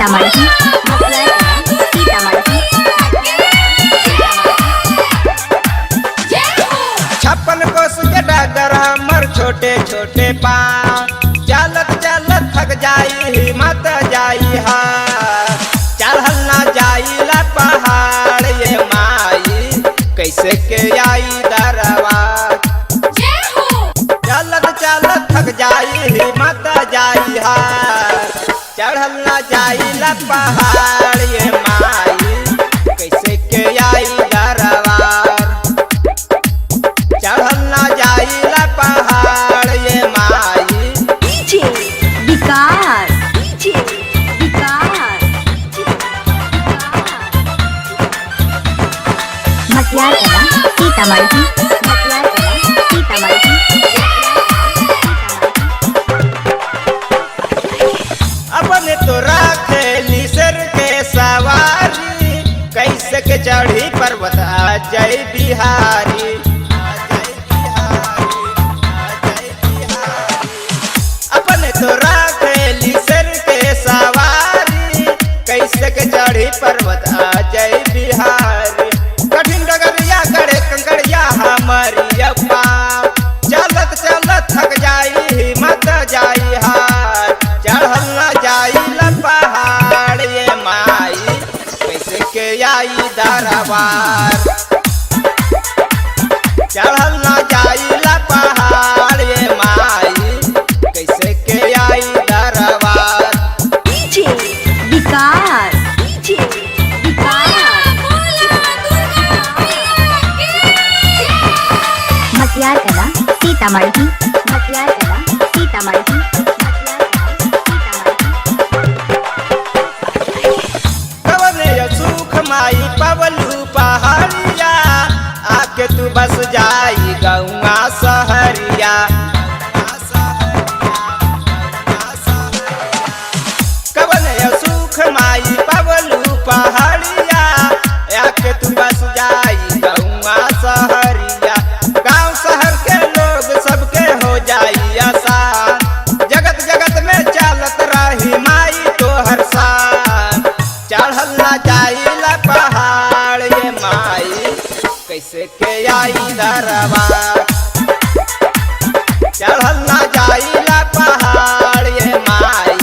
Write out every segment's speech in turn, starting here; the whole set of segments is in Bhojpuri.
सीतामढ़ी सीतामढ़ी। 56 कोस के डगर हमर छोटे छोटे पाँव, चलत चलत थक जाई हिम्मत जाई हा, चढ़ल ना जाई ला पहाड़ ये माई कैसे के आई दरवा। चलत चलत थक जाई हिम्मत जाई हा, चढ़ल ना जाई ला पहाड़ ये माई कैसे के आई दरबार। चढ़ल ना जाइला पहाड़ ये माई। डीजे विकास, डीजे विकास। मटियार सीतामढ़ी, मटियार सीतामढ़ी। अपने तो रखेली सिर के सवारी, कैसे के चढ़ी पर्वत आ जय बिहारी। अपने तो रखेली सिर के सवारी, कैसे के चढ़ी पर्वत आ जय बिहारी। कठिन डगरिया करे कंकड़िया हमारी अप्पा, चलत चलत थक जाई हिम्मत जाई हार, चढ़ल ना जाई ला पहाड़ ये माई कैसे के आई दरबार। चढ़ल ना जाई ला पहाड़ ये माई कैसे के आई दरबार। डीजे विकास, डीजे विकास। मटियार सीतामढ़ी, मटियार सीतामढ़ी। कवन सुख माई पवलू पहाड़िया, आके तू बस जाई गौआ सहरिया। कवन सुख माई पवलू पहाड़िया, आके तू बस जाई गौआ सहरिया। गांव शहर के लोग सबके हो जाई आसान, जगत जगत में चलत रही माई तोहर शान। चढ़ल ना जाइला पहाड़ ये माई कैसे के आई दरबार। चढ़ल ना जाइला पहाड़ ये माई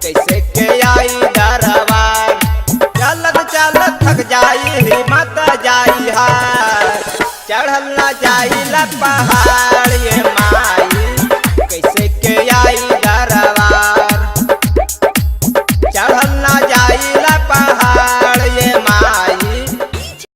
कैसे के आई दरबार। चलत चलत थक जाई हिम्मत जाई हार, चढ़ल ना जाइला पहाड़ ये माई।